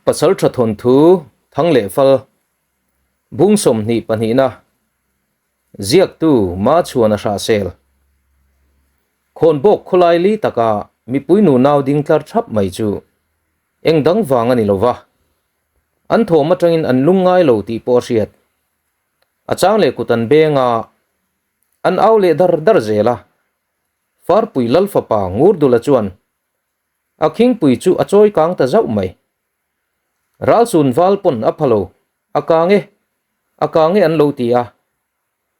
Pasalṭha thawnthu thang leh fal bung 22na ziaktu Machhuana Hrahsel Khawnbawk khawlai li taka mipui nunau ding tlar thap mai chu eng dang vang a ni lo va, an thawm atangin an lung ngai lo tih pawh a hriat. A chang leh kut an beng a, an au leh dar dar zel a. Farpui Lal fapa Ngurdula chuan A khingpui chu a chawi kang ta zauh mai. Ralsun val pawn a pha lo, a kang e, a kang e an lo ti a.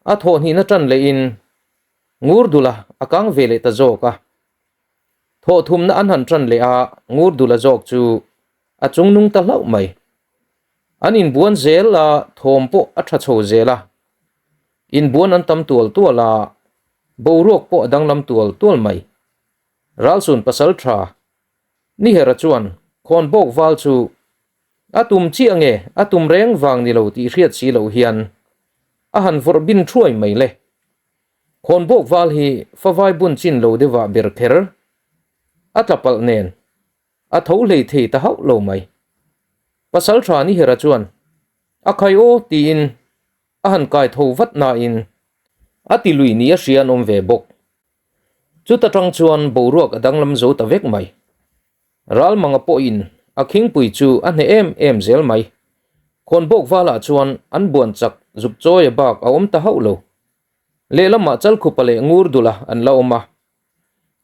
A thawhhnihna tan lehin Ngurdula a kang ve leh ta zawk a. Thawhthumna an han tan leh a, Ngurdula zawk chu a chungnung ta hlauh mai. An inbuan zel a, thawm pawh a tha chho zel a. Inbuan an tam tual tual a, boruak pawh a danglam tual tual mai. Ralsun pasal tha Nihera chuan khawnbawk val chu a tum chiah nge a tum reng vang ni lo tih hriat si loh hian a han vawrh bin thuai mai le. Khawnbawk val hi favai bun chin lo deuhah ber kher a tla palh nen a tho hlei thei ta hauh lo mai. Pasal tha Nihera chuan a khai aw tiin a han kai tho vat nain a ti lui ni a hria an awm ve bawk. Chuta tang chuan boruak a danglam zo ta vek mai. Ralmanga pawhin a khingpui chu a hneh em em zel mai. Khawnbawk valah chuan an buan chak zuk chawia bak a awm ta hauh lo. Lehlamah Chalkhupa leh Ngurdula an la awm a.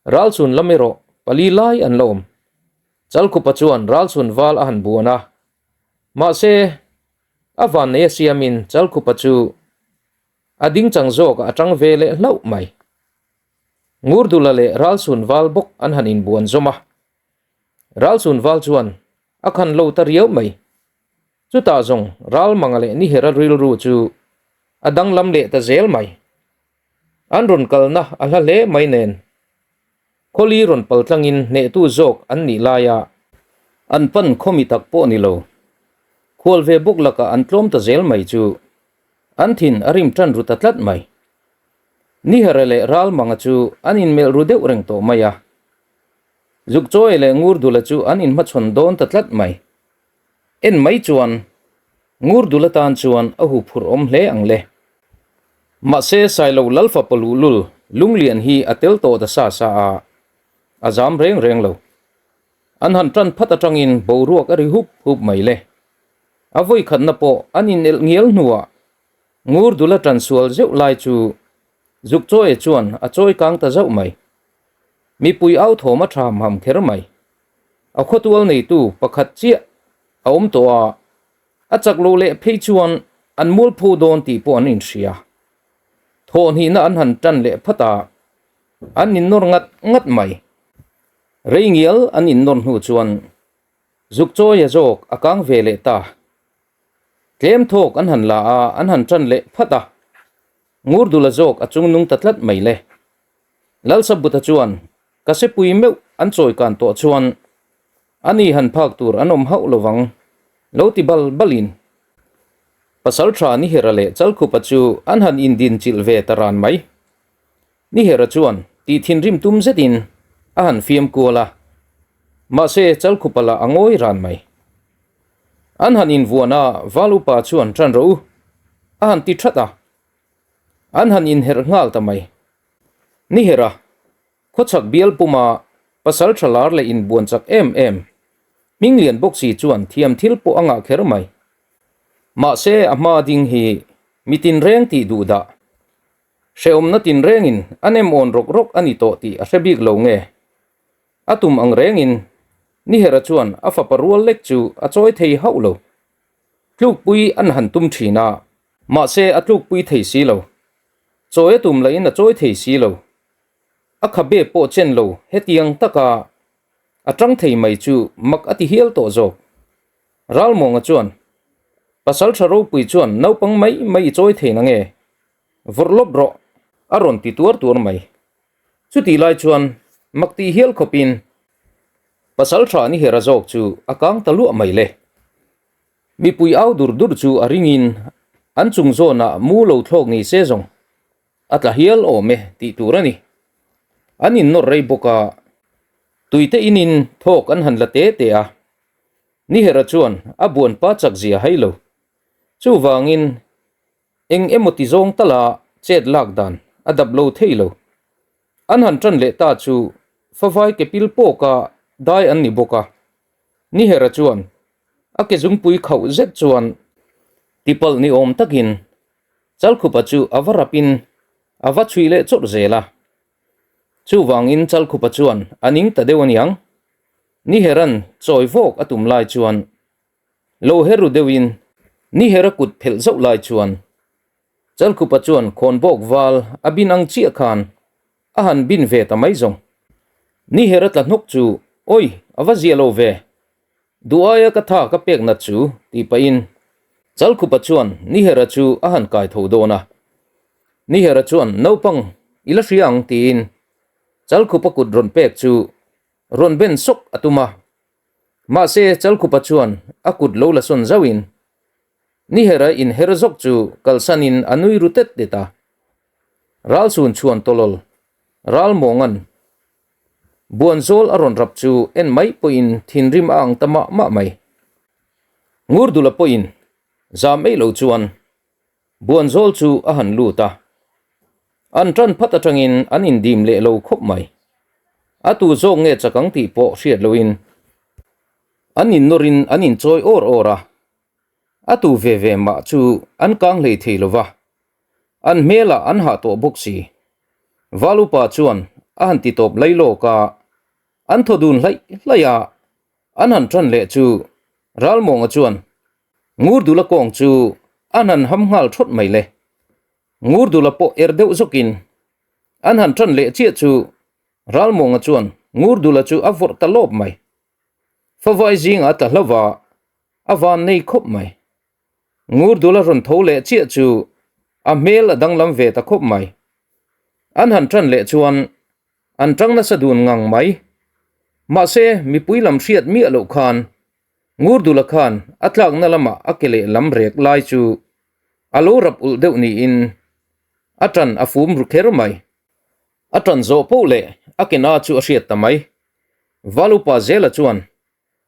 Ralchhun lam erawh pali lai an la awm. Chalkhupa chuan Ralchhun val a han buan a. Mahse, a vannei a siamin Chalkhupa chu A ding chang zawk a tang ve leh hlauh mai. Ngurdula leh Ralsun val bawk an han inbuan zawm a. Ralsun val chuan a khan lo ta riau mai. Chutah zawng Ralmanga leh Nihera rilru chu a danglam leh ta zel mai. An rawn kalna a hla hle mai nen Khawli rawn pal tlangin hnehtu zawk an nih laia an pan khawmi tak pawh ni lo. Khual ve bawk lakah an tlawm ta zel mai chu an thin a rim tan ru ta tlat mai. Nihara leh Ralmanga chu an inmelh ru deuh reng tawh mai a. Zukchawi leh Ngurdula chu an inhmachhawn dawn ta tlat mai. En mai chuan Ngurdula tan chuan a huphurh awm hle ang le. Mahse Sailo Lalfapa luhlul Lunglian hi a tel tawh ta sa sa a, a zam reng reng lo. An han tan phat atangin boruak a ri hup hup mai le. A vawikhatna pawh an inelh ngial hnuah Ngurdula tan sual zeuh lai chu Zukchawi chuan a chawi kang ta zauh mai. Mipui au thawm a tha ham ham kher mai. A khawtual neitu pakhat chiah a awm tawh a, a chak loh leh phei chuan an mualpho dawn tih pawh an inhria. Thawhhnihna an han tan leh phat a, an innawr ngat ngat mai. Rei ngial an innawr hnu chuan Zukchawia zawk a kang ve leh ta. Tlem thawk an han la a, an han tan leh phat a, Ngurdula zawk a chungnung ta tlat mai le. Lalsabuta chuan Ka sepui meuh an chawi kan tawh chuan ani han phak tur an awm hauh lovang lo ti bal balin Pasaltha Nihera leh Chalkhupa chu an han indin chilh ve ta ran mai. Nihera chuan tih thinrim tum zetin a han fiam kual a, mahse Chalkhupa lah a ngawi ran mai. An han invuan a, Val upa chuan tan rawh u a han ti that a, an han inherh nghal ta mai. Nihera, khawchhak bial puma pasal tha lar leh inbuan chak em em, Hminglian bawk si chuan thiam thil pawh a ngah kher mai. Mahse a hma ding hi mi tinreng tih duh dah. Hrehawmna tinrengin a nem awn rawk rawk a ni tawh tih a hre bik lo nge? A tum ang rengin Nihera chuan a fapa rual lek chu a chawi thei hauh lo. Tlukpui an han tum thin a, mahse a tlukpui thei si lo. Chawi a tum lahin a chawi thei si lo. A khabe pawh chen lo hetiang taka a tang thei mai chu mak a ti hial tawh zawk. Ralmuanga chuan, Pasal tha ropui chuan naupang mai mai i chawi thei nange? Vawrh lawp rawh! a rawn ti tuar tuar mai. Chutih lai chuan mak tih hial khawpin pasal tha Nihera zawk chu a kang ta luah mai le. Mipui au dur dur chu a ringin an chung zawnah mu lo thlawk ni se zawng a tla hial awm e tih tur a ni. An innawr rei bawk a, tuite inin thawk an han la te te a. Nihera chuan a buanpa chak zia hai lo. Chuvangin eng emaw ti zawng tala chet lak dan a dap lo thei lo. An han tan leh ta chu favai ke pil pawka dai an ni bawk a. Nihera chuan a ke zungpui khauh zet chuan tipalh ni awm takin Chalkhupa chu a va rapin a va chhui leh chawrh zel a. Chuvangin Chalkhupa chuan a ning ta deuh aniang. Niheran chawi vawk a tum lai chuan lo her ru deuhin Nihera kut phelh zauh lai chuan Chalkhupa chuan khawnbawk val a bin ang chiah khan a han bin ve ta mai zawng. Nihera tla hnawk chu Awi, a va zia lo ve. Duh aia ka tha ka pek nat chu tih pahin Chalkhupa chuan Nihera chu a han kai tho dawn a. Nihera chuan naupang i la hria ang tiin Chalkhupa kut rawn pek chu rawn ben sawk a tum a. Mahse Chalkhupa chuan a kut lo la sawn zauhin Nihera inher zawk chu kalsanin a nui ru tet tet a. Ralchhun chhuan tawlawl Ralmawnga'n Buanzawl a rawn rap chu en mai pawhin thinrim a ang ta mah mah mai. Ngurdula pawhin zam eih lo chuan Buanzawl chu a han lut a, an tan phat atangin an indim leh lo khawp mai. A tu zawk nge chak ang tih pawh hriat lohin an innawrin an inchawi awr awr a, a tu ve ve mah chu an kang hlei thei lo va, an hmelah an hah tawh bawk si. Valupa chuan a han ti tawp lai lawk a, an thaw dun hlaih hlaih a, an han tan leh chu Ralmawnga chuan Ngurdula kawng chu an han ham nghal thawt mai le. Ngurdula pawh er deuh zawkin an han tan leh chiah chu Ralmawnga chuan Ngurdula chu a vawrh ta lawp mai. Favai zingah a tla hlauh a, a van nei khawp mai. Ngurdula rawn tho leh chiah chu a hmel a danglam ve ta khawp mai. An han tan leh chuan an tang nasa dun ngang mai. Mahse mipui lam hriat miah loh khan Ngurdula khan a tlakna lamah a ke leh lam rek lai chu a lo rap ulh deuh niin a tan a fum ru kher mai. A tan zawh poh leh a ke na chu a hriat ta mai. Valupa Zela chuan,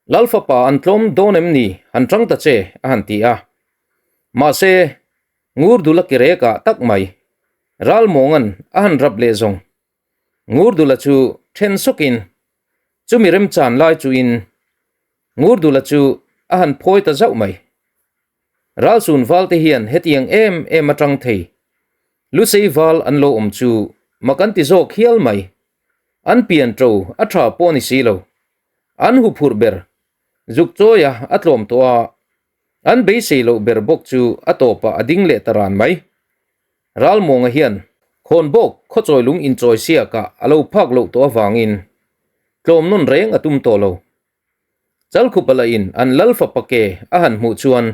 Lal fapa an tlawm dawn em ni han tang ta che a han ti a. Mahse, Ngurdula ke rekah tak mai Ralmawnga'n a han rap leh zawng. Ngurdula chu then sawkin chumi remchan lai chuin Ngurdula chu a han phawi ta zauh mai. Ralchun valte hian hetiang em em atang thei Lusei val an lo awm chu mak an ti zawk hial mai. An pian to a tha pawh ni si lo. An huphurh ber zuk chawia a tlawm tawh a, an beisei loh ber bawk chu a tawpah a ding leh ta ran mai. Ralmuanga hian Khawnbawk khawchawi lung inchawi siakah a lo phak loh tawh avangin tlawm nawn reng a tum tawh lo. Chalkhupa lahin an lal fapa ke a han hmuh chuan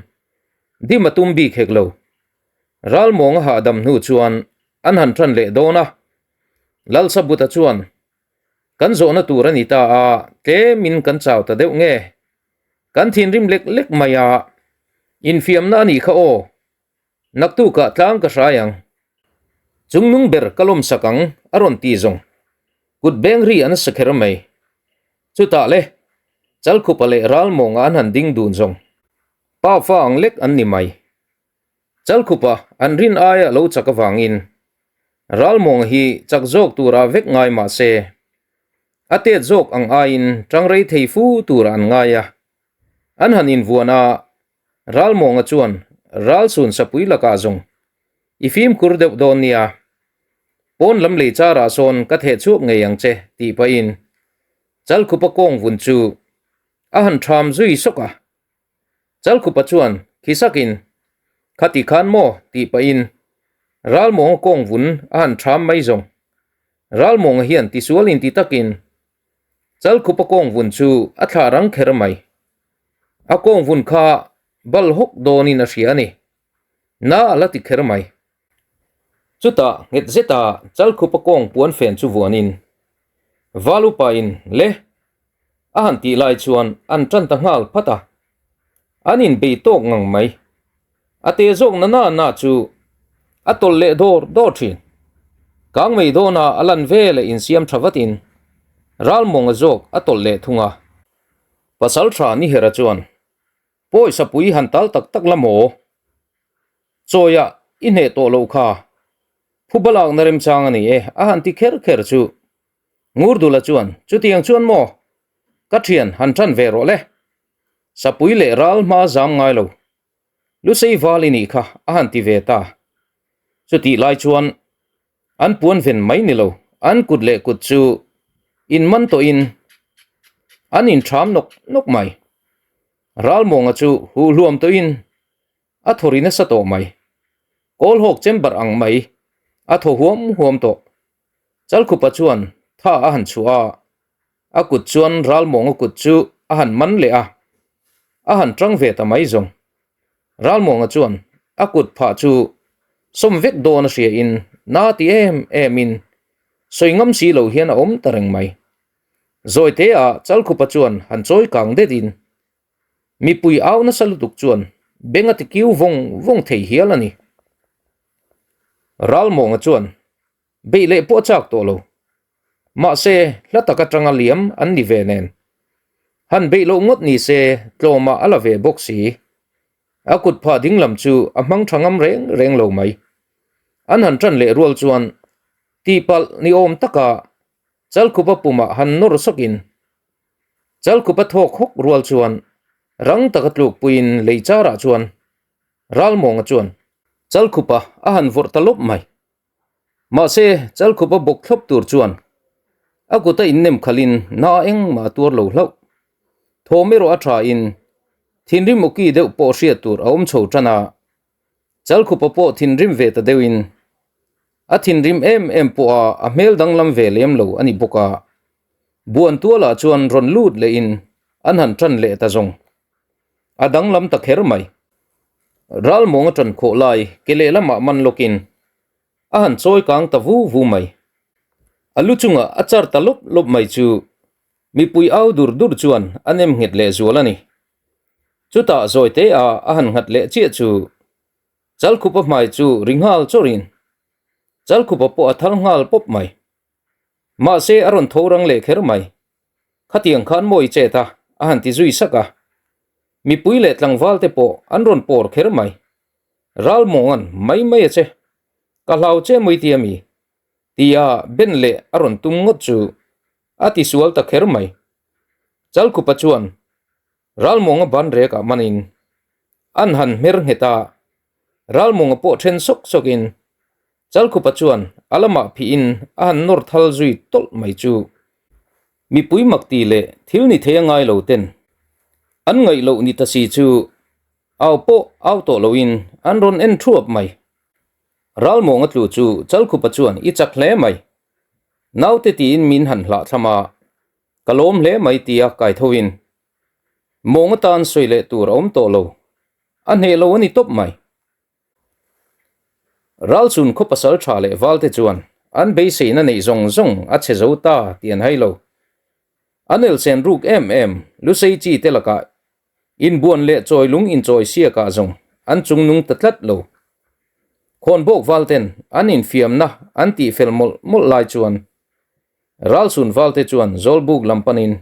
dim a tum bik hek lo. Ralmuanga hahdam hnu chuan an han tan leh dawn a. Lalsabuta chuan Kan zawhna tur a ni ta a, tlemin kan chau ta deuh nge? Kan thinrim lek lek mai a, infiamna a nih kha aw. Naktukah tlang ka hrai ang. Chungnung ber ka lawmsak ang a rawn ti zawng. Kut beng ri an sa kher mai. Chutah le, Chalkhupa leh Ralmawnga an han ding dun zawng. Pa fa ang lek an ni mai. Chalkhupa an rin aia lo chak avangin Ralmawnga hi chak zawk turah vek ngai mah se, a tet zawk ang aiin tang rei thei fu turah an ngai a. An han invuan a, Ralmawnga chuan Ralsun sapui lakah zawng i fimkhur deuh dawn nia, pawn lam lei charah sawn ka theh chhuak ngei ang che tih pahin Chalkhupa kawng vun chu a han ṭham zui sawk a. Chalkhupa chuan khi sakin, Khati khan maw? tih pahin Ralmawnga kawng vun a han ṭham mai zawng. Ralmawnga hian tisual inti takin Chalkhupa kawng vun chu a thlah rang kher mai. A kawng vun kha bal hawk dawnin a hria a ni. Na a la ti kher mai. Chutah nghet zeta Chalkhupa kawng puan fen chu vuanin Valupain le a han tih lai chuan an tan ta nghal phat a. An inbei tawk ngang mai. A te zawk na na na chu a tawlh leh dawr dawr thin. Kang mei dawna a lan ve leh insiam tha vatin Ralmawnga zawk a tawlh leh thung a. Pasal tha Nihera chuan. Pawisa pui han tal tak tak la maw? Chawia i hneh tawh loh kha. Phuba lakna remchang a ni e, a han ti kher kher chu. Ngurdula chuan, Chutiang chuan maw? Ka thian han tan ve rawh le. Sapui leh ral hma zam ngai lo. Lusei val i nih kha, a han ti ve ta. Chutih lai chuan an puan ven mai ni lo, an kut leh kut chu in man tawhin an intham nawk nawk mai. Ralmuanga chu huh hluam tawhin a thaw ri nasa tawh mai. Kawlhawk chamber ang mai a thaw huam huam tawh. Chalkhupa chuan tha a han chhuah a, a kut chuan Ralmuanga kut chu a han man leh a, a han tang ve ta mai zawng. Ralmuanga chuan a kut phah chu sawm vek dawn a hria in na ti em em in sawi ngam si lo hian a awm ta reng mai. Zawi te ah Chalkhupa chuan han chawi kang det in mipui au nasa lutuk chuan beng a ti kiu vawng vawng thei hial a ni. Ralmuanga chuan Beih leh pawh a chak tawh lo. Mahse, hla tak atanga liam an ni ve nen. Han beih loh ngawt ni se tlawmah a la ve bawk si. A kut phah ding lam chu a hmang tha ngam reng reng lo mai. An han tan leh rual chuan tihpalh ni awm taka Chalkhupa pumah han nawr sawkin Chalkhupa thawk hawk rual chuan rang taka tlukpuiin lei charah chuan Ralmuanga chuan Chalkhupa a han vawrh ta lawp mai. Mahse, Chalkhupa bawk thlawp tur chuan a kut a innem khalhin na engmah a tuar lo hlauh. Thawm erawh a thain thinrim awki deuh pawh hriat tur a awm chho tan a, Chalkhupa pawh thinrim ve ta deuhin a thinrim em em pawh a a hmel danglam ve lem lo a ni bawk a, buan tualah chuan rawn lut lehin an han tan leh ta zawng. A danglam ta kher mai. Ralmuang a tan khawh lai ke lehlamah man lawkin a han chawi kang ta vu vu mai. A lu chungah a char ta lawp lawp mai chu mipui au dur dur chuan a nem nghet leh zual a ni. Chutah zawi te a a han nghat leh chiah chu Chalkhupa hmai chu ri nghal chawrin Chalkhupa pawh a thal nghal pawp mai. Mahse a rawn tho rang leh kher mai. Khatiang khan maw i chet a? a han ti zui sak a. Mipui leh tlangval te pawh an rawn pawr kher mai. Ral mawngan mai mai a che. Ka hlau che mawi tia mi? Tia ben leh a rawn tum ngawt chu a ti sual ta kher mai. Chalkhupa chuan Ralmawnga ban rekah manin an han hmer nghet a, Ralmawnga pawh then sawk sawkin Chalkhupa chuan a lamah phihin a han nawr thal zui tawlh mai chu mipui mak ti leh thil ni thei a ngai lo ten an ngaih loh ni ta si chu au pawh au tawh loin an rawn en thuap mai. Ralmawnga tlu chu Chalkhupa chuan i chak hle mai. Naute tiin min han hlah thlam a, Ka lawm hle mai tia kai tho in mawng atan sawi leh tur a awm tawh lo, a hneh lo a ni tawp mai. Ralchun khaw pasal tha leh val te chuan an beiseina neih zawng zawng a chhe zo ta tih an hai lo. An elsen ruk em em Lusei chi te lakah inbuan leh chawi lung inchawi siakah zawng an chungnung ta tlat lo. Khawnbawk val ten an infiamna an tihfel mawlh mawlh lai chuan Ralchhun valte chuan Zawlbuk lam panin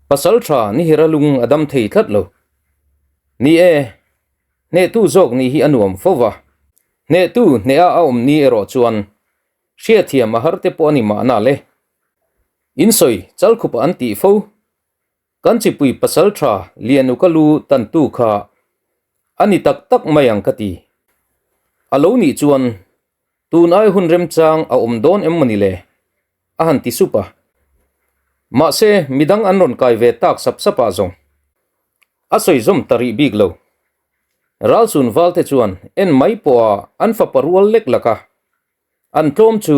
pasal tha Nihira lung a dam thei tlat lo. Ni e, hnehtu zawk nih hi a nuam fo va. Hnehtu hneha a awm ni erawh chuan hriathiam a har te pawh a ni mahna le. In sawi Chalkhupa an tih fo. Kan chipui pasal tha Lianuka lu tantu kha a ni tak tak mai ang ka ti. A lo nih chuan tun ai hun remchang a awm dawn em mawni le? a han ti sup a. Mahse midang an rawn kai ve tak sap sap ah zawng a sawi zawm ta rih bik lo. Ralchun valte chuan en mai pawha an fapa rual lek lak a, an tlawm chu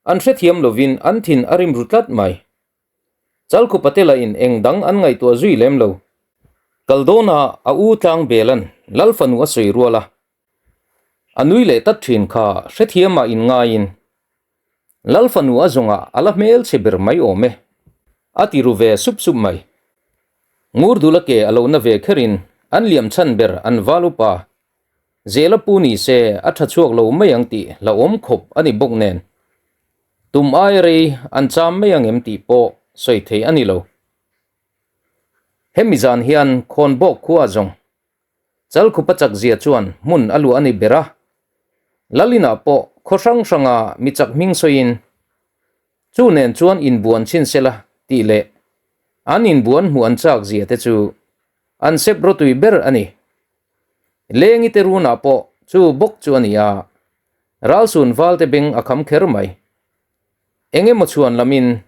an hrethiam lovin an thin a rim ru tlat mai. Chalkhupa te lahin eng dang an ngaihtuah zui lem lo. Kal dawnah a u tlang belan Lal fanu a sawi rual a, a nui leh tat thin kha hrethiamah in ngaiin Lal fanu a zawngah a la hmelchhe ber mai awm e, a ti ru ve sup sup mai. Ngurdula ke a lo na ve kherin an liam chhan ber an val upa Zela pu ni se a tha chhuak lo mai ang tih hlauhawm khawp a ni bawk nen. Tum ai rei an cham mai ang em tih pawh sawi thei a ni lo. Hemi zan hian Khawnbawk khua zawng Chalkhupa chak zia chuan hmun a luah a ni ber a. Lalina pawh khaw hrang hranga mi chak hming sawiin chu nen chuan inbuan chhin sela tih leh an inbuan hmuh an chak zia te chu an sep rawtui ber a ni. Lengi te runah pawh chu bawk chu a ni a, Ralsun valte beng a kham kher mai. Eng emaw chhuan lamin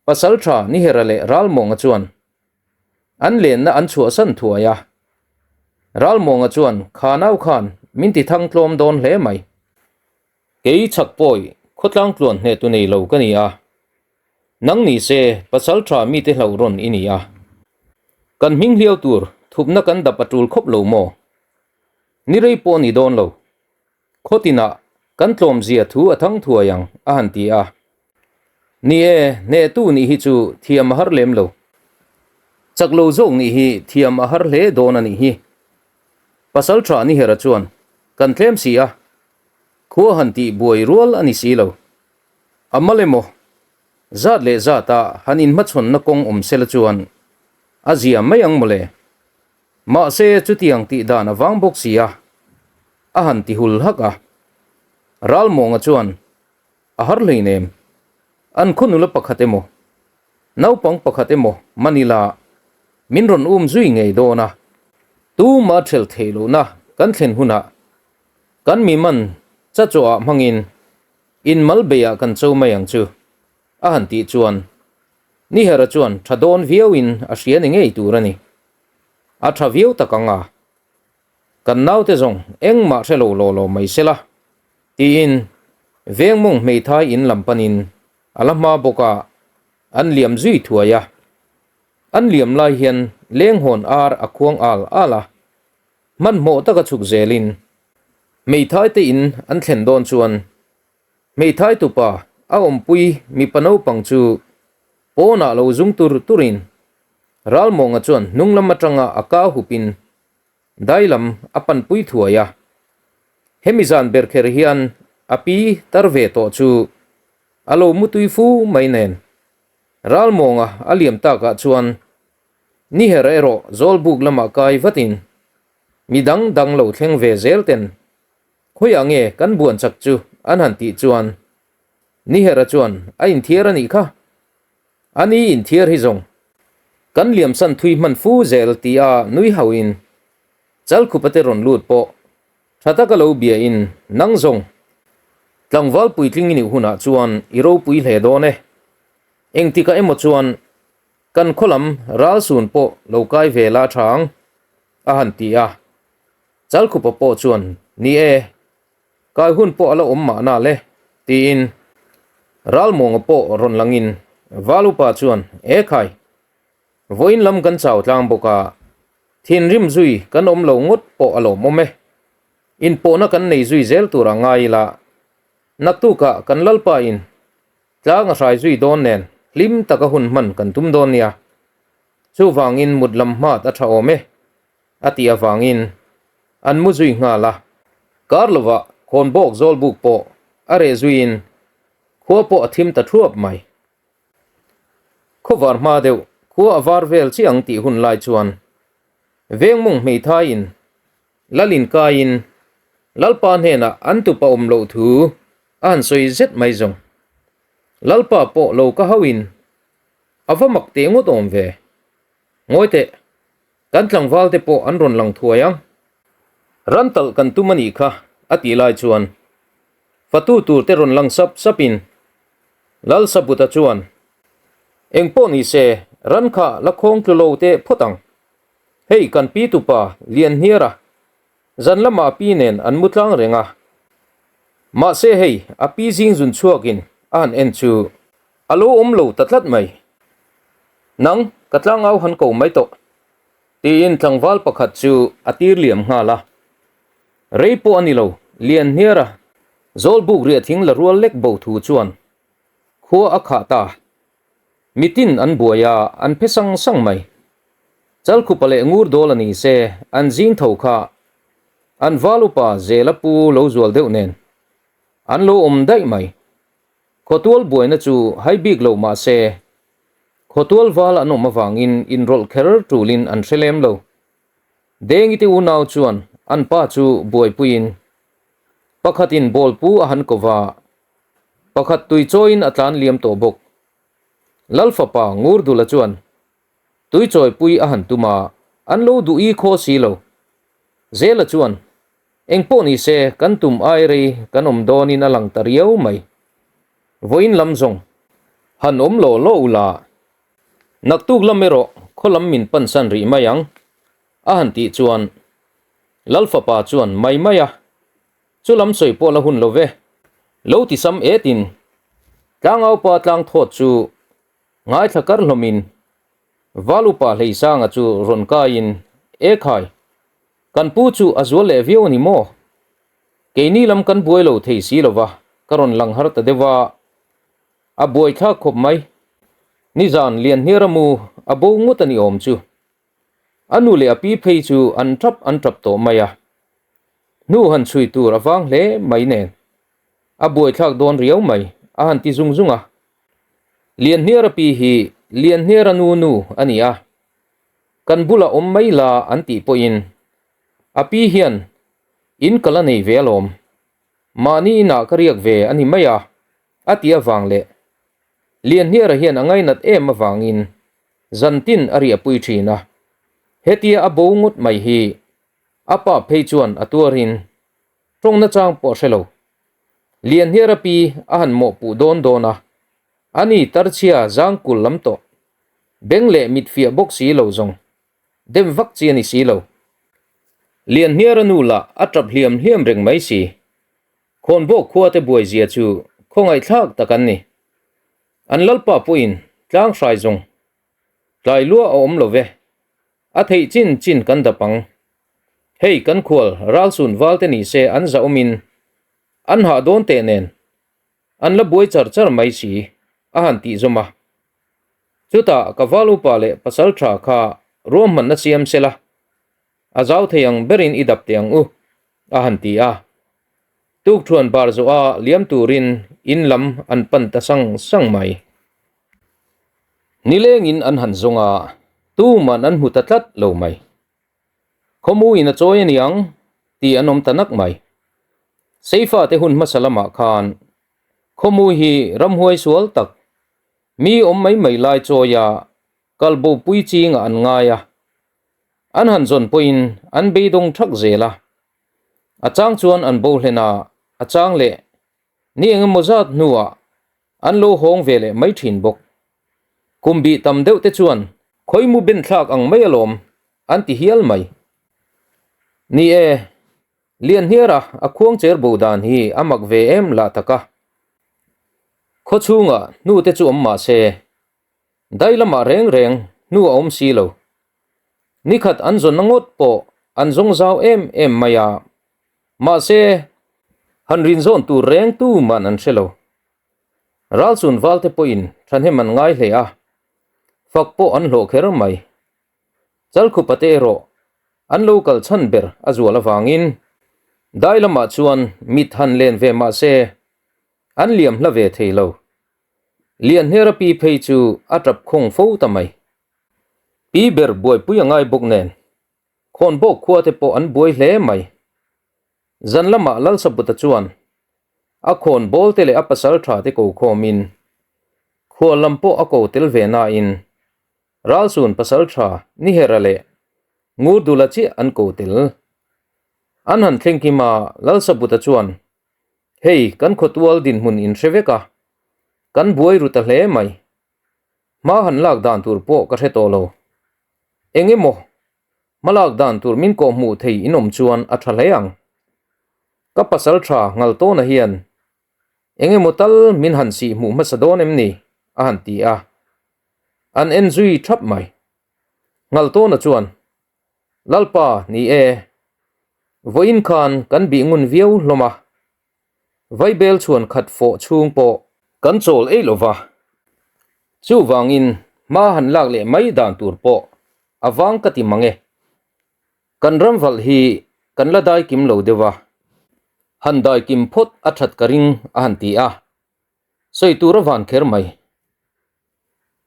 Pasaltha Nihera leh Ralmawnga chuan an lenna an chhuahsan thuai a. Ralmawnga chuan kha nau khan min ti thang tlawm dawn hle mai. Kei chhak pawi khawtlang tluan hneh tu nei lo ka ni a. Nang ni se Pasaltha mite hlauh rawn i ni a. Kan hming hliau tur thupna kan dap a tul khawp lo maw? Ni rei pawh ni dawn lo. Khawtinah kan tlawmzia thu a thang thuai ang, a han ti a. Ni e, hnehtu nih hi chu thiam a har lem lo. Chak lo zawk nih hi thiam a har hle dawn a nih hi. Pasal tha Nihera chuan, Kan tlem si a, khua han tih buai rual a ni si lo. A mal emaw, zat leh zata han inhmachhawnna kawng awm sela chuan a zia mai ang mawle. Mahse, chutiang tih dan a vang bawk si a, a han ti hul hak a. Ralmawnga chuan, A har hleinem, an khaw nula pakhat emaw, naupang pakhat emaw Manila min rawn um zui ngei dawn a, tuma ṭhelh theih lohna kan thlen hunah kan mi man chachaw-ah hmangin in mal beiah kan cho mai ang chu, a han tih chuan Nihera chuan ṭha dawn viauin a hria ni ngei tur a ni. A tha viau tak ang a, kan naute zawng engmah hre lo law law mai sela, tiin Vengmawng hmeithai in lam panin a la hma bawk a, an liam zui thuai a. An liam lai hian lenghawn ar a khuang al al a, hmanhmawh taka chhuk zelin hmeithai te in an thlen dawn chuan hmeithai tupa a awmpui mipa naupang chu pawnah lo zung tur turin Ralmawnga chuan hnung lam atanga a ka hupin dai lam a panpui thuai a. Hemi zan ber kher hian a pi tar ve tawh chu a lo mutui fu mai nen. Ralmawnga a liam takah chuan Niher erawh Zawlbuk lamah kai vatin mi dang dang lo thleng ve zel ten khawiah nge kan buan chak chu an han tih chuan Nihera chuan a inthiar a nih kha. A ni inthiar hi zawng kan liamsan thui hman fu zel tia nui hauhin Chalkhupa te rawn lut pawh tha taka lo bia in nang zawng tlangval puitling i nih hunah chuan i ropui hle dawn e. Engtikah emaw chuan kan khaw lam ralsun pawh lo kai ve la tha ang a han ti a. Chalkhupa pawh chuan ni e Kai hun pawh a la awm mahna le, tiin Ralmuanga pawh rawn langin Valupa chuan, E khai, vawiin lam kan chau tlang bawk a, thinrim zui kan awm lo ngawt pawh a lawmawm e. Inpawhna kan nei zui zel tur a ngai ila, naktukah kan Lalpa in tlang a hrai zui dawn nen hlim taka hun hman kan tum dawn nia. Chuvangin mut lam hmat a tha awm e. A tih avangin an mu zui nghal a. Kar lovah khawnbawk zawlbuk pawh a reh zuiin khua pawh a thim ta thuap mai. Khawvar hma deuh khua a var vel chiah ang tih hun lai chuan Vengmung hmeithaiin Lalin kaiin Lalpa hnenah an tupa awm loh thu a han sawi zet mai zawng. Lalpa pawh lo ka hauhin a va mak teh ngawt awm ve. Ngawi teh, kan tlangval te pawh an rawn lang thuai ang. Ran talh kan tum a nih kha, a tih lai chuan fatu tur te rawn lang sap sap in Lalsabuta chuan, Eng pawh ni se, ran kha la khawng tlu lo teh phawt ang. Hei kan pi tupa Lianhniara, zan lamah a pi nen an mu tlang reng a. Mahse hei a pi zing zun chhuakin a han en chu a lo awm lo ta tlat mai. Nang, ka tlangau han ko mai tawh, tiin tlangval pakhat chu a tir liam nghal a. Rei pawh a ni lo, Lianhniara Zawlbuk riah thing la rual lek bo thu chuan khua a khah ta. Mitin an buai a, an phe sang sang mai. Chalkhupa leh Ngurdawl a ni se, an zing tho kha an val upa Zela pu lo zual deuh nen an lo awm daih mai. Khawtual buaina chu hai bik lo mah se, Khawtual val an awm avangin inrawlh kher tulin an hre lem lo. Dengite unau chuan an pa chu buaipuiin pakhatin bawlpu a han ko va, pakhat tuichawiin a tlan liam tawh bawk. Lalfapa Ngurdula chuan tuichawipui a han tum a, an lo duh i khaw si lo. Zela chuan Engpawh ni se, kan tum ai rei kan awm dawnin a lang ta riau mai. Vawiin lam zawng han awm law law u la, naktuk lam erawh khaw lam min pansan rih mai ang, a han tih chuan Lal fapa chuan mai mai a, chu lam sawi pawh la hun lo ve, lo ti sam etin tlangaupa tlang thawt chu ngaithla kar hlawmin Val upa Hleisanga chu rawn kaiin, Ekhai, Kan pu chu a zual leh viau a ni maw? Keini lam kan buai lo thei si lo va, ka rawn lang har ta deuh a, a buai thlak khawp mai. Nizan Lianhniara mu a bo ngawt a ni awm chu. A nu leh a pi phei chu an tap an tap tawh mai a. Hnu han chhui tur a vang hle mai nen. A buai thlak dawn riau mai, a han ti zung zung a. Lianhniara pi hi Lianhniara nu nu a ni a. Kan bula awm mai la an tih pawhin a pi hian in ka la nei ve alawm, mahni inah ka riak ve a ni mai a, a ti avang leh Lianhniara hian a ngainat em avangin zantin a riahpui thin a, hetia a bo ngawt mai hi a pa phei chuan a tuarin tawng nachang pawh a hre lo. Lianhniara pi a han mawhpuh dawn dawn a, ani tarchhia zangkul lam tawh. Beng leh mit fiah bawk si lo zawng dem vak chi a ni si lo. Lianhniara nu lah a tap hliam hliam reng mai si. Khawnbawk khua te buai zia chu khawngaihthlak tak an ni. An lalpa pawhin tlang hrai zawng tlai lua a awm lo ve. A theih chin chin kan dap ang. Hei kan khual ralsun val te ni se an zahawmin an hah dawn teh nen An la buai char char mai si, a han tih zawm a. Chutah ka val upa leh pasal tha kha ruahmanna siam se la, a zau thei ang berin i dap teh ang u, a han ti a. Tukthuan bar zawha liam turin in lam an pan ta sang sang mai. Nilengin an han zawng a, tuman an hmu ta tlat lo mai. Khawmu in a chawi a niang tih an awm ta nak mai. Seifa te hun hmasa lamah khan Khawmu hi ramhuai sual tak, mi awm mai mai lai chawia kal bo pui chingah an ngai a. An han zawn pawhin an beidawng thak zel a. A chang chuan an bo hlen a, a chang leh ni engemaw zat hnuah An lo hawng ve leh mai thin bawk. Kum bih tam deuh te chuan khawimu ben thlak ang mai alawm an ti hial mai. Ni e, Lianhniara a khuang cher bo dan hi a mak ve em lah tak a. Khaw chhungah hnu te chu awm mah se, dai lamah reng reng hnu a awm si lo. Nikhat an zawn na ngawt pawh an zawng zau em em mai a, mahse han rinzawn tur reng tuman an hre lo. Ralchun valte pawhin thahnem an ngai hle a, fak pawh an hlawh kher mai. Chalkhupa te erawh an lo kal chhan ber a zual avangin dai lamah chuan mit han len ve mah se an liam hla ve thei lo. Lianhera pi phei chu a tap khawng fo ta mai. Pi ber buaipui a ngai bawk nen khawnbawk khua te pawh an buai hle mai. Zan lamah Lalsabuta chuan A khawn bawl te leh a pasal tha te ko khawmin khual lam pawh a ko tel ve nain Ralsun pasal tha Nihera leh Ngurdula chiah an ko tel. An han thleng kim a, Lalsabuta chuan, Hei, kan khawtual dinhmun in hre vek a, kan buai ru ta hle mai. Hma han lak dan tur pawh ka hre tawh lo. Eng emaw Hmalak dan tur min kawh hmuh thei in awm chuan a tha hle ang. Ka pasal tha ngal tawna hian eng emaw tal min han sih hmuh hmasa dawn em ni? a han ti a. An en zui thap mai. Ngal tawna chuan, Lalpa, ni e, vawiin khan kan bih ngun viau hlawm a. Vaibel chhuan khat fawh chhung pawh kan chawl ei lo va. Chuvangin hma han lak leh mai dan tur pawh a vang ka ti mang e. Kan ram valh hi kan la dai kim lo deuh a, han dai kim phawt a that ka ring a han ti a, sawi tur a van kher mai.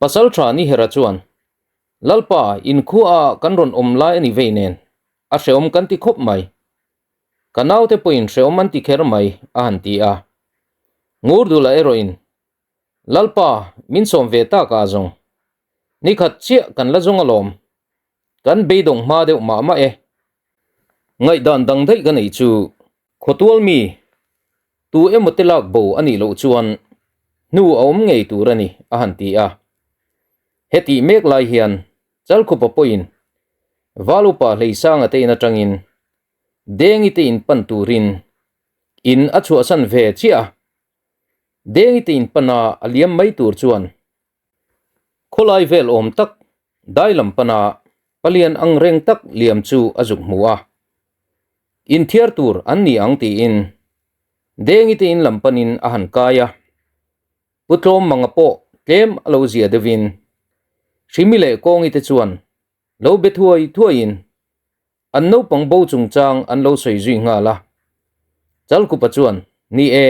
Pasalṭha Nihera chuan, Lalpa, inkhua ah kan rawn awm lai a ni vei nen, a hreawm kan ti khawp mai. Ka naute pawhin hreawm an ti kher mai, a han ti a. Ngurdula erawhin, Lalpa, min sawm ve tak ah zawng. Nikhat chiah kan la zawng alawm. Kan beidawng hma deuh mah mah e. Ngaihdan dang daih ka neih chu khawtual mi tu emaw te lak bo a nih loh chuan hnu a awm ngei tur a ni, a han ti a. Hetih mek lai hian Chalkhupa pawhin Val upa Hleisanga te in atangin Dengi te in pan turin in a chhuahsan ve chiah a. Dengi te in pana a liam mai tur chuan Khawlai vel awm tak dai lam pana palian ang reng tak liam chu a zuk hmu a. Inthiar tur an ni ang tiin Dengi te in lam panin a han kai a. Pu Tlawm Manga pawh tlem a lo zia deuhin Hrimi leh Kawngi te chuan lo be thuai thuaiin an naupang bo chungchang an lo sawi zui nghal a. Chalkupa chuan, Ni e,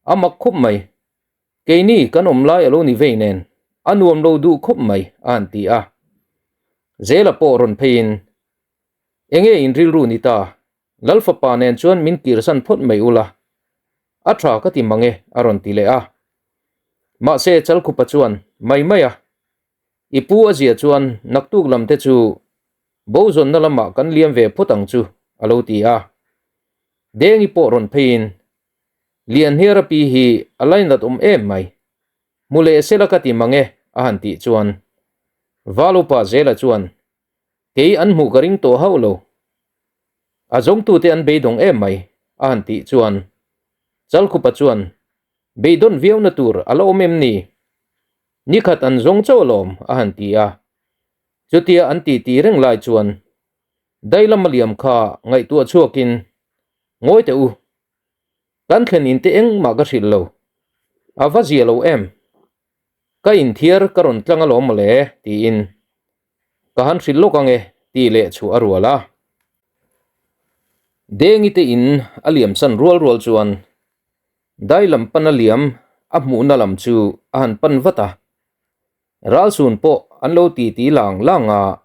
a mak khawp mai. Keini kan awm lai a lo ni vei nen a nuam lo duh khawp mai a han ti a. Zela pawh rawn pheiin, Enge in rilru ni ta, Lal fapa nen chuan min kirsan phawt mai ula, a tha ka ti mang e a rawn ti leh a. Mahse Chalkhupa chuan mai mai a, I pu a zia chuan naktuk lam te chu bo zawnna lamah kan liam ve phawt ang chu a lo ti a. Dengi pawh rawn pheiin Lianhniara pi hi a lainat awm em mai. Hmu leh sela ka ti mang e, a han tih chuan Val upa Zela chuan kei an hmuh ka ring tawh hauh lo. A zawngtute an beidawng em mai, a han tih chuan Chalkhupa chuan beidawn viauna tur a la awm em ni? Nikhat an zawng chauh alawm, a han ti a. Chutia an titi reng lai chuan Dailama liam kha ngaihtuah chhuakin ngawi teh u. Kan thlen in te engmah ka hrilh lo. A va zia lo em? Ka inthiar ka rawn tlang alawm mawle tiin ka han hrilh lawk ange tih leh chhuah a rual a. Dengi te in a liam san rual rual chuan dai lam pana liam a hmuhna lam chu a han pan vat a. Ralsun pawh an lo titi lang lang a.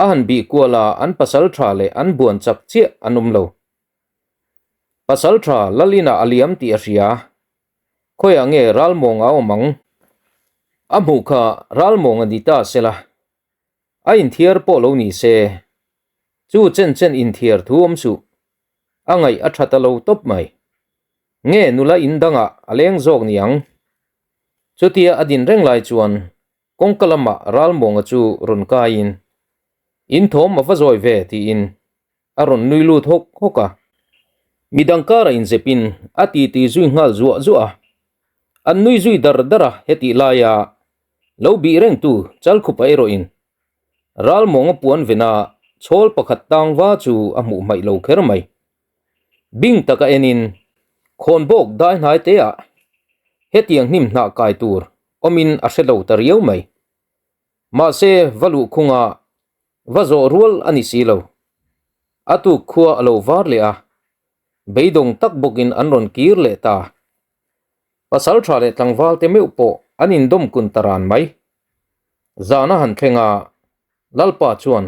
A han bih kual a an pasal tha leh an buan chak chiah an awm lo. Pasal tha Lalina a liam tih a hria. Khawiah nge Ralmawng a awm ang? A hmuh kha Ralmawng a ni ta sela. A inthiar pawh lo ni se. Chu chen chen inthiar thu awm suh. A ngaih a tha ta lo tawp mai. Nge nula in dangah a leng zawk ni ang? Chutia a din reng lai chuan kawngka lamah Ralmawnga chu rawn kaiin, In thawm a va zawi ve tiin a rawn nui lut hawk hawk a. Midang kara inzepin a titi zui nghal zuah zuah a. An nui zui dar dar a hetih laia lo bih rengtu Chalkhupa erawhin Ralmawnga puan vena chhawl pakhat tang va chu a hmuh hmaih lo kher mai. Bing taka enin khawnbawk dai hnai teah hetiang hnim hnah kai tur awmin a hre lo ta riau mai. Mahse va luhkhunga Va zawh rual a ni si lo. A tuk khua a lo var leh a, beidawng tak bawkin an rawn kir leh ta. Pasal tha leh tlangval te meuh pawh an indawm kun ta ran mai. Zan a han thleng a, Lalpa chuan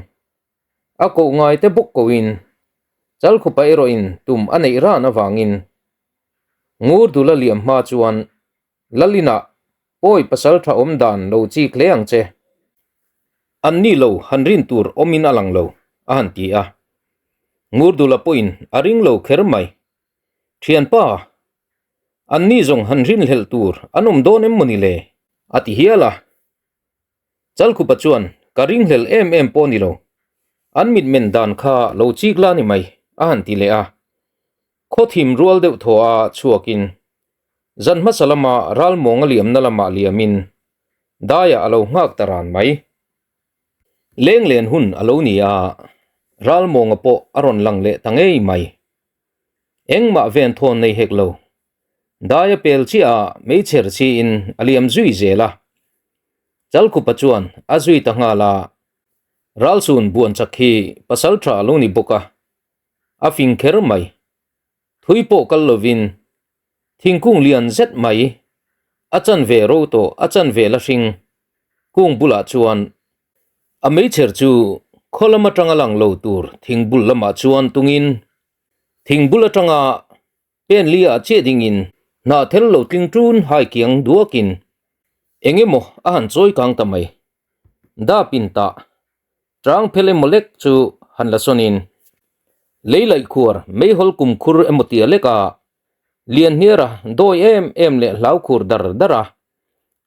a koh ngai te bawk koin Chalkhupa erawhin tum a neih ran avangin Ngurdula liam hma chuan Lalina, Pawi pasal tha awm dan lo chik hle ang che. An ni lo han rin tur awmin a lang lo, a han ti a. Ngurdula pawhin a ring lo kher mai. Thianpa, an ni zawng han rinhlelh tur an awm dawn em mawni le? A ti hial a. Chalkhupa chuan, Ka ringhlel em em pawh ni lo. An mitmen dan kha lo chik la ni mai, a han ti leh a. Khaw thim rual deuh thaw a chhuakin zan hmasa lama ralmawng a liamna lamah liamin daiah a lo nghak ta ran mai. Lenglen hun a lo ni a, ralmawnga pawh a rawn lang leh ta ngei mai. Engmah ven thawn nei hek lo. Dai a pel chiah a meichher chiin a liam zui zel a. Chalkhupa chuan a zui ta nghal a, Ralsun buan chak hi pasal tha a lo ni bawk a, A fing kher mai. Thui pawh kal lovin thingkung lian zet mai A chanve ro tawh a chanve la hring kung bulah chuan a meichher chu khaw lam atanga lang lo tur thing bul lamah chuan tungin thing bul atanga pen li ah chiah dingin hnah thel lo tling ṭun hai kiang duakin eng emaw a han chawi kang ta mai. Dap in tah Chang phel emaw lek chu han la sawnin lei laih khuar meihawl kum khur emaw tia leka lian hniara dawi em em leh hlau khur dar dar a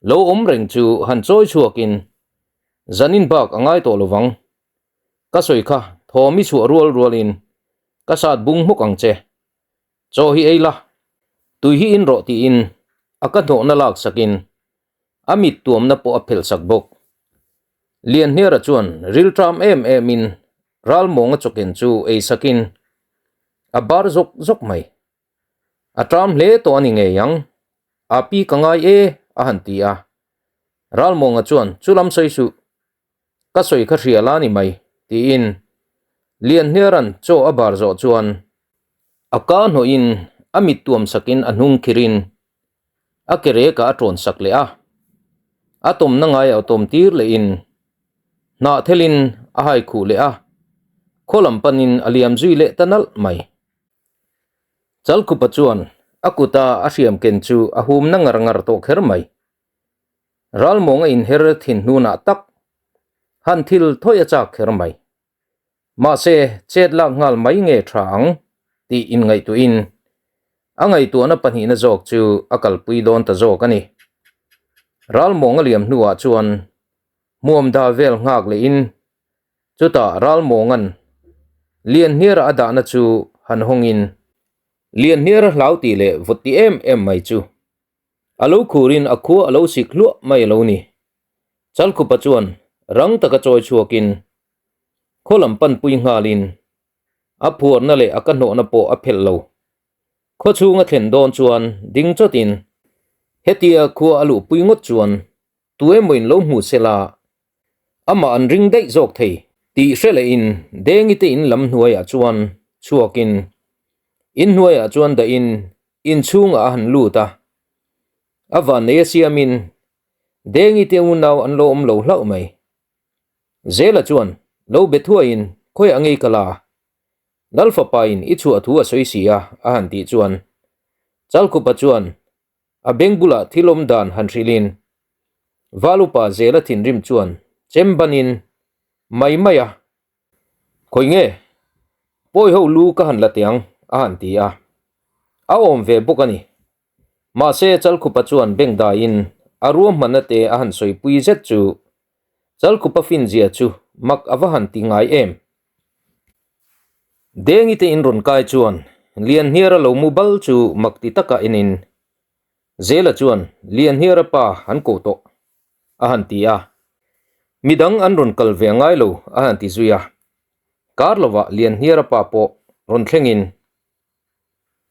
lo awm reng chu han chawi chhuakin zanin bak a ngai tawh lovang. Ka sawi kha thawm i chhuah rual rualin ka sat bung hmawk ang che. Chaw hi ei la, tui hi in rawh tiin a ka hnawhna lak sakin A mit tuamna pawh a phelh sak bawk. Lianhniara chuan rilṭam em emin ralmawnga chawken chu ei sakin a bar zawk zawk mai. A ṭam hle tawh a ni ngei ang, a pi ka ngai e a han ti a. Ralmawnga chuan chu lam sawi suh, ka sawi kha hria la ni mai tiin Lianhniara'n chaw a bar zawh chuan a ka hnawhin a mit tuam sakin a hnung khirin A ke rekah a ṭawn sak leh a, a tawmna ngai a tawm tir lehin hnah thelin a hai khuh leh a, khaw lam panin a liam zui leh ta nalh mai. Chalkhupa chuan a kuta a hriam ken chu a hum na ngar ngar tawh kher mai. Ralmawng a inher thin hnunah tak han thil thawi a chak kher mai. Mahse, chet lak nghal mai nge tha ang tih inngaihtuahin a ngaihtuahna pahnihna zawk chu a kalpui dawn ta zawk a ni. Ralmawng a liam hnuah chuan hmuam da vel nghak lehin chutah Ralmawnga'n Lianhniara a dahna chu han hawngin Lianhniara hlau tih leh vawt ti em em mai chu a lo khurin a khua a lo sik hluah mai a lo ni. Chalkhupa chuan rang taka chawi chhuakin khaw lam panpui nghalin a phuarna leh a ka hnawhna pawh a phelh lo. Khaw chhung a thlen dawn chuan ding chawtin hetia khua a luhpui ngawt chuan tu emawin lo hmu sela amah an ring daih zawk thei tih hre lehin Dengi te in lam hnuaiah chuan chhuakin in hnuaiah chuan dahin inchhungah a han lut a, a vannei a siamin Dengi te unau an lo awm lo hlauh mai. Zela chuan lo be thuaiin khawiah ngei ka la? Lal fapain i chhuah thu a sawi si a, a han tih chuan Chalkhupa chuan a beng bulah thil awm dan han hrilhin Valupa Zela thinrim chuan chem banin mai mai a, Khawi nge? Pawi ho lu ka han la teh ang, a han ti a. A awm ve bawk a ni. Mahse, Chalkhupa chuan beng daiin a ruahmanna te a han sawipui zet chu Chalkhupa finzia chu mak a va han ti ngai em. Dengi te in rawn kai chuan Lianhniara lo mu bal chu mak ti taka enin Zela chuan Lianhniara pa an koh tawh a han ti a. Midang an rawn kal ve ngai lo a han ti zui a. Kar lovah Lianhniara pa pawh rawn thlengin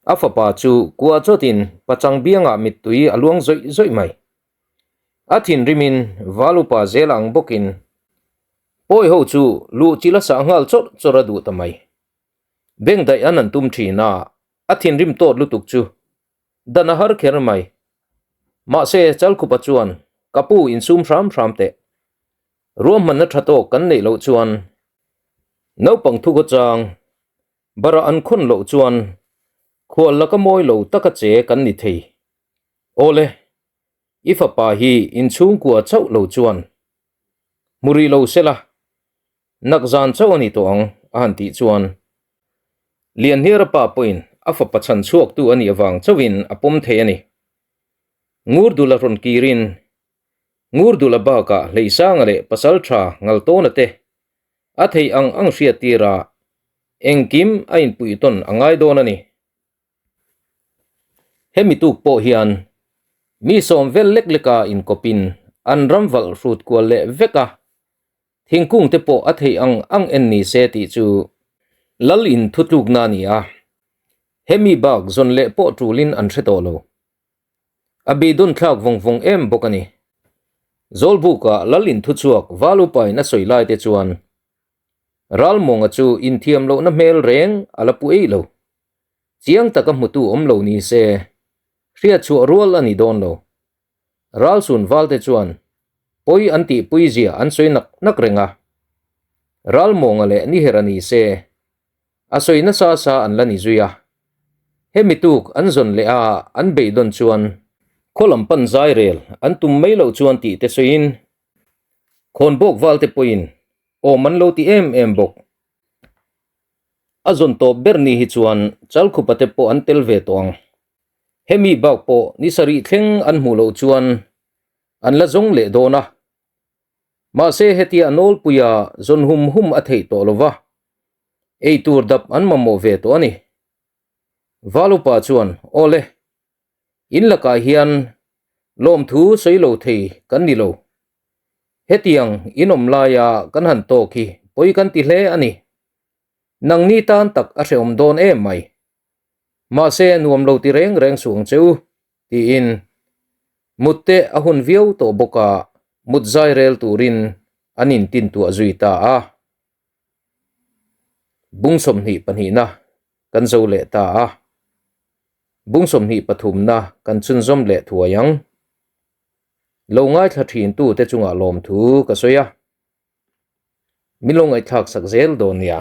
A fapa chu kua chawtin pachang biangah mittui a luang zawih zawih mai. A thinrimin val upa zel ang bawkin pawi ho chu luh chil a sah nghal chawrh chawrh a duh ta mai. Beng daih an an tum thin a, a thinrim tawt lutuk chu dan a har kher mai. Mahse Chalkhupa chuan ka pu insum hram hram teh. Ruahmanna tha tawk kan neih loh chuan naupang thukaw chang Bara an khawn loh chuan khual laka mawi lo taka che kan ni thei. Awle, i fapa hi inchhungkua chauh lo chuan hmu rih lo sela, nak zan chauh a ni tawh ang a han tih chuan Lianhniara pa pawhin a fapa chhan chhuaktu a nih avang chauhin a pawm thei a ni. Ngurdula rawn kirin Ngurdula bakah Hleisanga leh Pasaltha Ngaltawna te a theih ang ang hriattir a, engkim a inpuih tawn a ngai dawn a ni. Hemi tuk pawh hian mi sawm vel lek leka inkawpin an ram valh hrut kual leh vek a, thingkung te pawh a theih ang ang en ni se tih chu lal in thutlukna a ni a, hemi bak zawn leh pawh tulin an hre tawh lo. A beidawn thlak vawng vawng em bawk a ni. Zawlbuka lal in thuchhuak val upain a sawi lai te chuan Ralmawnga chu inthiam lohna hmel reng a la pu eih lo. Chiang taka hmutu awm lo ni se, hriatchhuah rual a ni dawn lo. Ralsun valte chuan pawi an tihpui zia an sawi nak nak reng a. Ralmawnga leh Nihera ni se, a sawi nasa sa an la ni zui a. Hemi tuk an zawn leh a an beidawn chuan khaw lam pan zai rel an tum mai loh chuan tih te sawiin khawnbawk valte pawhin awm an lo ti em em bawk. A zawn tawp ber ni hi chuan Chalkhupa te pawh an tel ve tawh ang. Hemi bak pawh ni sarih thleng an hmuh loh chuan an la zawng leh dawn a. Mahse hetia a nawlpuia zawn hum hum a theih tawh lo va, ei tur dap an mamawh ve tawh a ni. Valupa chuan, Awle, in lakah hian lawmthu sawi lo thei kan ni lo. Hetiang in awm laia kan han tawk hi pawi kan ti hle a ni. Nangni tan tak a hrehawm dawn em mai. Mahse nuam lo ti reng reng suh ang che u, tiin mut te a hun viau tawh bawk a, mut zai rel turin an intintuah zui ta a. Bung 22na kan zo leh ta a, bung 23na kan chhunzawm leh thuai ang. Lo ngaithla thintu te chungah lawmthu ka sawi a, min lo ngaihthlak sak zel dawn nia.